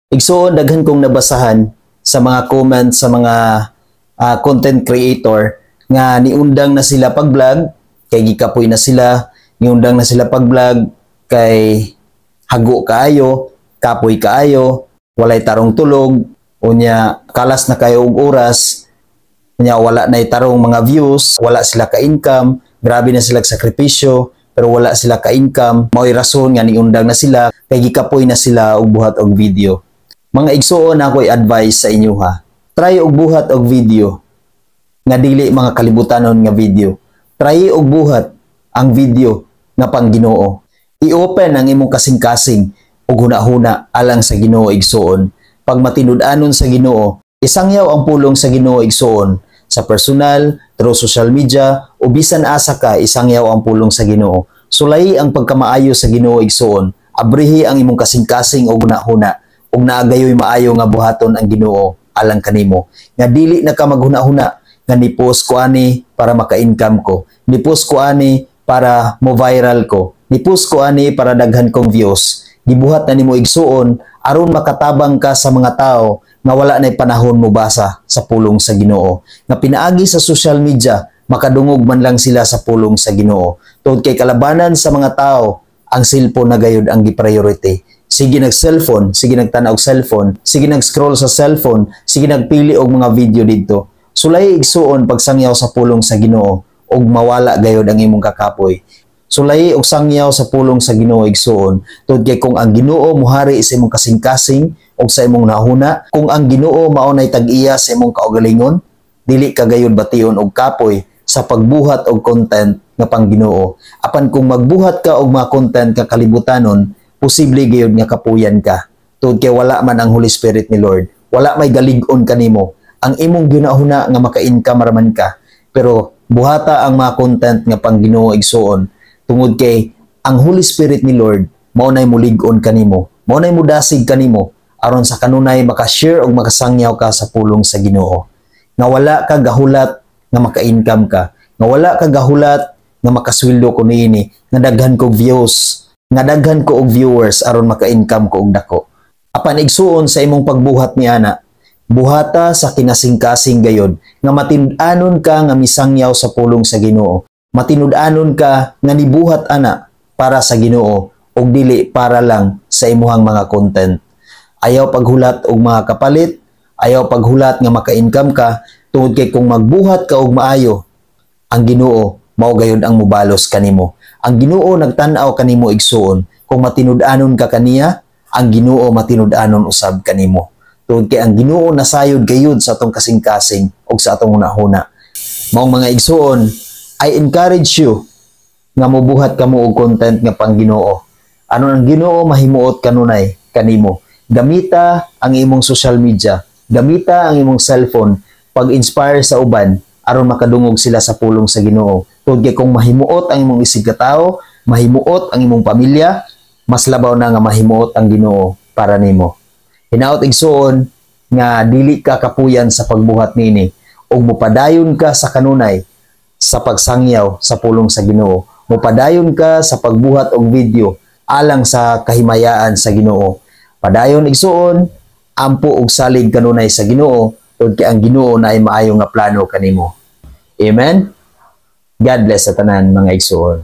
Igsuon, daghan kong nabasahan sa mga comments sa mga content creator nga niundang na sila pag-vlog kay gikapoy na sila, niundang na sila pag-vlog kay hago kaayo, kapoy kaayo, walay tarong tulog, unya kalas na kayo og oras, unya wala na tarong mga views, wala sila ka-income, grabe na sila sakripisyo, pero wala sila ka-income, mao'y rason nga niundang na sila kay gikapoy na sila og buhat og video. Mga igsuon, ako i-advise sa inyo ha. Try og buhat og video nga dili mga kalibutanon nga video. Try og buhat ang video nga pang Ginoo. I-open ang imong kasing-kasing ug hunahuna alang sa Ginoo, igsuon. Pag matinud-anon sa Ginoo, isangyaw ang pulong sa Ginoo, igsuon, sa personal, through social media, o bisan asa ka, isangyaw ang pulong sa Ginoo. Sulay ang pagkamaayo sa Ginoo, igsuon. Abrihi ang imong kasing-kasing ug hunahuna ug naa gayoy maayo nga buhaton ang Ginoo alang kanimo. Nga dili na ka maghuna-huna nga ni-post ko ani para maka-income ko. Ni-post ko ani para mo viral ko. Ni-post ko ani para daghan kong views. Gibuhat na nimo, igsuon, aron makatabang ka sa mga tao nga wala na'y panahon mo basa sa pulong sa Ginoo. Nga pinaagi sa social media, makadungog man lang sila sa pulong sa Ginoo. Tungod kay kalabanan sa mga tao, ang cellphone na gayud ang gi-priority. Sige nag-cellphone, sige nagtanaw og cellphone, sige nag-scroll sa cellphone, sige nagpili og mga video didto. Sulay, igsuon, pagsangyaw sa pulong sa Ginoo ug mawala gayud ang imong kakapoy. Sulay og sangyaw sa pulong sa Ginoo, igsuon, tungod kay kung ang Ginoo muhari sa imong kasing-kasing ug sa imong nahuna, kung ang Ginoo mao nay tag-iya sa imong kaugalingon, dili ka gayud bation og kapoy sa pagbuhat og content nga pang Ginoo. Apan kung magbuhat ka og mga content ka kalibutanon, posible gayud nga kapuyan ka. Tungod kay wala man ang Holy Spirit ni Lord. Wala may galig-on kanimo. Ang imong ginahuna nga maka-income raman ka. Pero buhata ang mga content nga pang Ginoo, igsuon. Tungod kay ang Holy Spirit ni Lord mao nay mulig-on kanimo. Mao nay mudasig kanimo aron sa kanunay maka-share og makasangyaw ka sa pulong sa Ginoo. Nga wala ka gahulat nga maka-income ka. Nga wala ka gahulat nga makasweldo ko niini, nga daghan kog views, nga daghan ko og viewers aron maka-income ko og dako. Apan igsuon, sa imong pagbuhat ni ana, buhata sa kinasingkasing gayod nga matinud-anon ka nga misangyaw sa pulong sa Ginoo. Matinud-anon ka nga nibuhat ana para sa Ginoo ug dili para lang sa imuhang mga content. Ayaw paghulat og mga kapalit, ayaw paghulat nga maka-income ka, tungod kay kung magbuhat ka og maayo, ang Ginoo mao gayud ang mubalos kanimo. Ang Ginoo nagtan-aw kanimo, igsuon. Kung matinud-anon ka kaniya, ang Ginoo matinud-anon usab kanimo. Tungod kay ang Ginoo nasayod gayud sa atong kasing-kasing ug sa atong hunahuna. Maong mga igsuon, I encourage you nga mobuhat kamo og content nga pang Ginoo. Ano ang Ginoo mahimuot kanunay kanimo. Gamita ang imong social media, gamita ang imong cellphone pag-inspire sa uban aron makadungog sila sa pulong sa Ginoo. Tungod kay kung mahimuot ang imong isig katawo, mahimuot ang imong pamilya, mas labaw na nga mahimuot ang Ginoo para nimo. Hinaot, igsuon, nga dili ka kapuyan sa pagbuhat nini ug mopadayon ka sa kanunay sa pagsangyaw sa pulong sa Ginoo. Mopadayon ka sa pagbuhat og video alang sa kahimayaan sa Ginoo. Padayon, igsuon, ampo og salig kanunay sa Ginoo tungod kay ang Ginoo naay maayo nga plano kanimo. Amen. God bless sa tanan, mga igsuon.